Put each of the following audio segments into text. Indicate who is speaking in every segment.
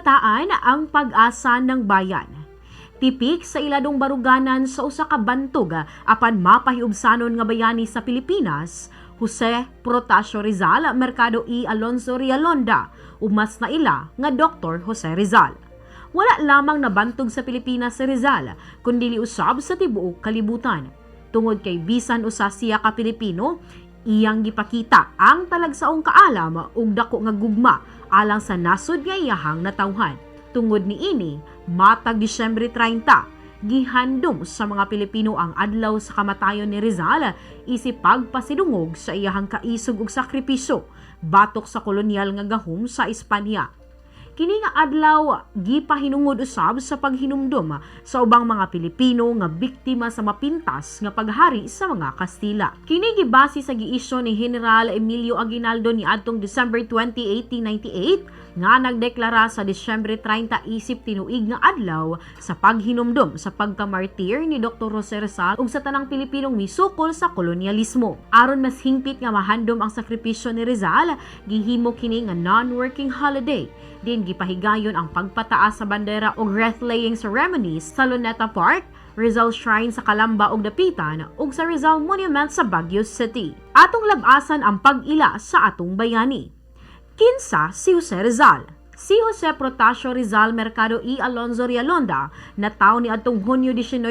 Speaker 1: Kabataan ang pag-asa ng bayan. Tipik sa iladong baruganan sa usa ka bantog apan mapahiubsanon nga bayani sa Pilipinas, Jose Protasio Rizal Mercado E. Alonso Rialonda, ug mas naila nga Dr. Jose Rizal. Wala lamang nabantog sa Pilipinas si Rizal, kundi usab sa tibuok kalibutan. Tungod kay bisan usa siya ka Pilipino, iyang gipakita ang talagsaong kaalam ug dako nga gugma alang sa nasod nga iyahang natawhan. Tungod niini, matag Disyembre 30, gihandom sa mga Pilipino ang adlaw sa kamatayon ni Rizal isip pagpasidungog sa iyahang kaisog ug sakripisyo batok sa kolonyal nga gahom sa Espanya. Kini nga adlaw gipahinungod usab sa paghinumdum sa ubang mga Pilipino nga biktima sa mapintas nga paghari sa mga Kastila. Kini gibase sa giisyu ni General Emilio Aguinaldo niadtong December 20, 1898 nga nagdeklara sa Disyembre 30 isip tinuig nga adlaw sa paghinumdum sa pagkamartir ni Dr. Jose Rizal ug sa tanang Pilipinong misukol sa kolonyalismo. Aron mas hingpit nga mahandom ang sakripisyo ni Rizal, gihimo kini nga non-working holiday. Din gipahigayon ang pagpataas sa bandera ug wreath-laying ceremonies sa Luneta Park, Rizal Shrine sa Calamba ug Dapitan ug sa Rizal Monument sa Baguio City. Atong lab-asan ang pag-ila sa atong bayani. Kinsa si Jose Rizal? Si Jose Protasio Rizal Mercado E. Alonso Rialonda natawo niadtong Hunyo 19,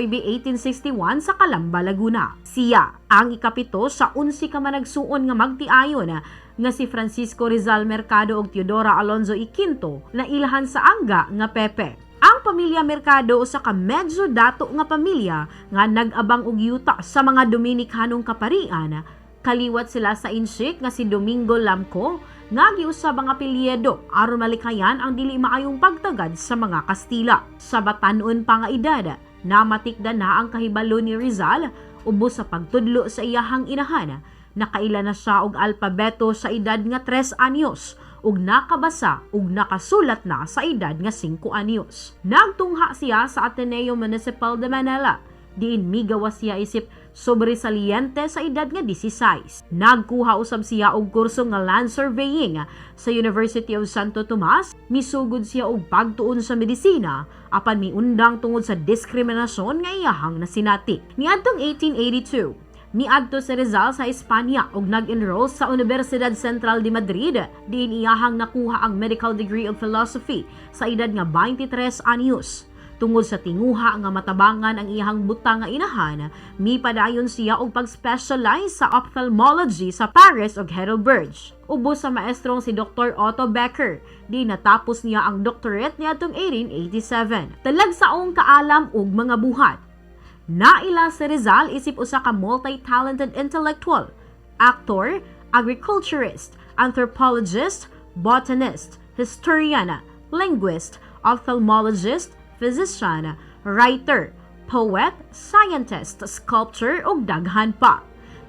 Speaker 1: 1861 sa Calamba, Laguna. Siya ang ikapito sa 11 ka managsuon nga magtiayon nga si Francisco Rizal Mercado ug Teodora Alonso y Quinto na ilahan sa angga nga Pepe. Ang pamilya Mercado usa ka medyo dato nga pamilya nga nag-abang og yuta sa mga Dominikanong kaparian. Kaliwat sila sa insik nga si Domingo Lamco nga giusab ang apelyido aron malikayan ang dili maayong pagtagad sa mga Kastila. Sa batan-on pa nga edad, namatikdan na ang kahibalo ni Rizal ubos sa pagtudlo sa iyahang inahan. Nakaila na siya og alpabeto sa edad nga 3 anyos ug nakabasa ug nakasulat na sa edad nga 5 anyos. Nagtungha siya sa Ateneo Municipal de Manila diin migawas siya isip sobresaliente sa edad nga 16. Nagkuha usab siya og kurso nga land surveying sa University of Santo Tomas. Misugod siya og pagtuon sa medisina apan miundang tungod sa diskriminasyon nga iyahang nasinati. Niadtong 1882, miadto si Rizal sa Espanya ug nag-enroll sa Universidad Central de Madrid diin iyahang nakuha ang medical degree of philosophy sa edad nga 23 anyos. Tungod sa tinguha nga matabangan ang iyahang butang nga inahan, mipadayon siya og pag-specialize sa ophthalmology sa Paris ug Heidelberg. Ubos sa maestrong si Dr. Otto Becker, di natapos niya ang doctorate niadtong 1887. Talagsaong kaalam ug mga buhat. Naila si Rizal isip usa ka multi-talented intellectual, actor, agriculturist, anthropologist, botanist, historian, linguist, ophthalmologist, physician, writer, poet, scientist, sculptor ug daghan pa.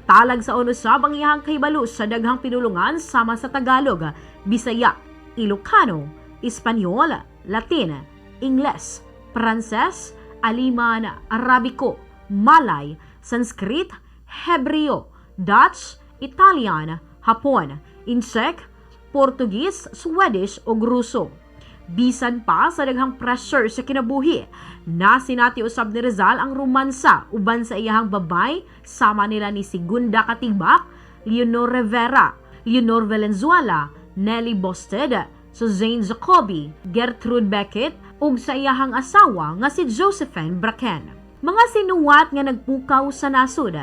Speaker 1: Talagsaon usab ang iyang kahibalo sa daghang pinulungan sama sa Tagalog, Bisaya, Ilocano, Espanyol, Latin, Ingles, Pranses, Aleman, Arabiko, Malay, Sanskrit, Hebreo, Dutch, Italian, Hapon, Insek, Portuguese, Swedish ug Ruso. Bisan pa sa daghang pressure sa kinabuhi, nasinati usab ni Rizal ang romansa uban sa iyahang babay sama nila ni Segunda Katigbak, Leonor Rivera, Leonor Valenzuela, Nelly Bosted, Suzanne Jacobi, Gertrude Beckett ug sa iyahang asawa nga si Josephine Bracken. Mga sinuwat nga nagpukaw sa nasod,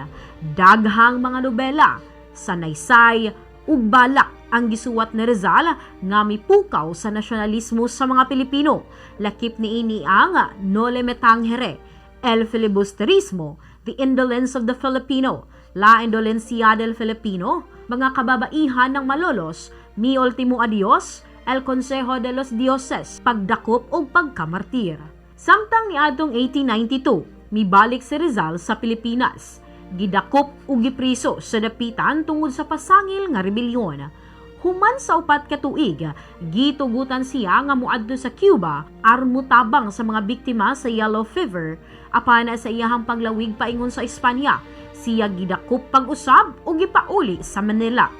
Speaker 1: daghang mga nobela, sanaysay ug balak ang gisuwat ni Rizal nga mipukaw sa nasyonalismo sa mga Pilipino. Lakip niini ang Noli Me Tangere, El Filibusterismo, The Indolence of the Filipino, La Indolencia del Filipino, Mga Kababaihan ng Malolos, Mi Ultimo Adios, El Consejo de los Dioses, Pagdakop o Pagkamartir. Samtang niadtong 1892, mibalik si Rizal sa Pilipinas. Gidakop ug gipriso sa Dapitan tungod sa pasangil nga rebelyon. Human sa 4 ka tuig, gitugutan siya nga moadto sa Cuba aron motabang sa mga biktima sa yellow fever apan sa iyahang paglawig paingon sa Espanya. Siya gidakop pag-usab ug gipauli sa Manila.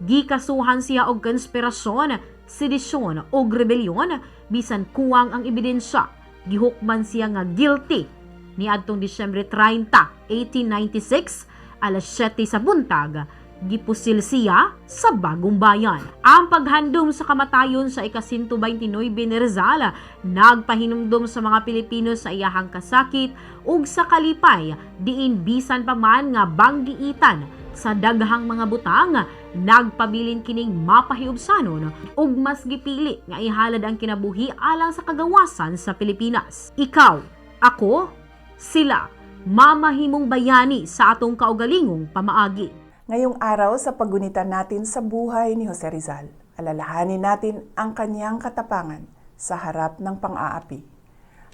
Speaker 1: Gikasuhan siya og konspirasyon, sedisyon ug rebelyon bisan kuwang ang ebidensya. Gihukman siya nga guilty niadtong Disyembre 30, 1896, alas 7 sa buntag, gipusil siya sa Bagong Bayan. Ang paghandom sa kamatayon sa ika-129 ni Rizal nagpahinumdom sa mga Pilipino sa iyahang kasakit ug sa kalipay diin bisan pa man nga banggiitan sa daghang mga butang, nagpabilin kining mapahiubsanon ug mas gipili nga ihalad ang kinabuhi alang sa kagawasan sa Pilipinas. Ikaw, ako, sila, mamahimong bayani sa atong kaugalingong pamaagi.
Speaker 2: Ngayong araw, sa paggunita natin sa buhay ni Jose Rizal, alalahanin natin ang kanyang katapangan sa harap ng pang-aapi.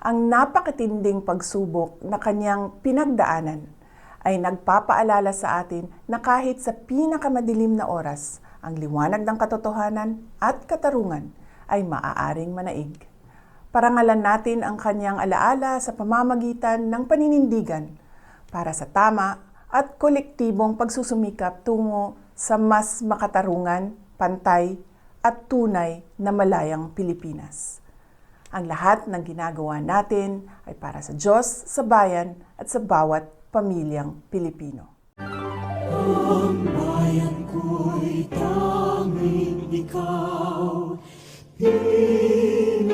Speaker 2: Ang napakatinding pagsubok na kanyang pinagdaanan ay nagpapaalala sa atin na kahit sa pinakamadilim na oras, ang liwanag ng katotohanan at katarungan ay maaaring manaig. Parangalan natin ang kanyang alaala sa pamamagitan ng paninindigan para sa tama at kolektibong pagsusumikap tungo sa mas makatarungan, pantay at tunay na malayang Pilipinas. Ang lahat ng ginagawa natin ay para sa Diyos, sa bayan at sa bawat pamilyang Pilipino.
Speaker 3: Ang bayan ko'y tanging ikaw, Pilipinas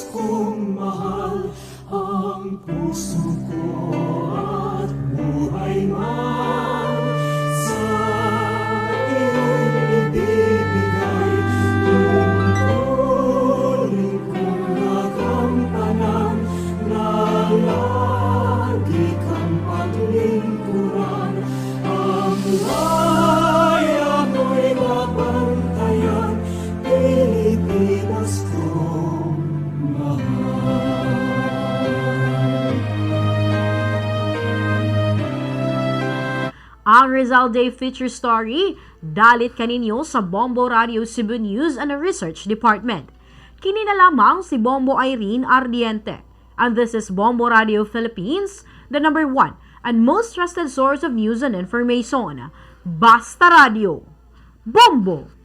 Speaker 3: kong mahal, ang puso ko at buhay man sa iyo'y ibibigay. Tungkulin kong nagampanan na lagi kang paglingkuran, ang laya mo'y mabantayan, Pilipinas kong mahal.
Speaker 1: Ang Rizal Day feature story, dalit kaninyo sa Bombo Radio Cebu News and Research Department. Kini na lamang si Bombo Irene Ardiente. And this is Bombo Radio Philippines, the number one and most trusted source of news and information. Basta Radio. Bombo!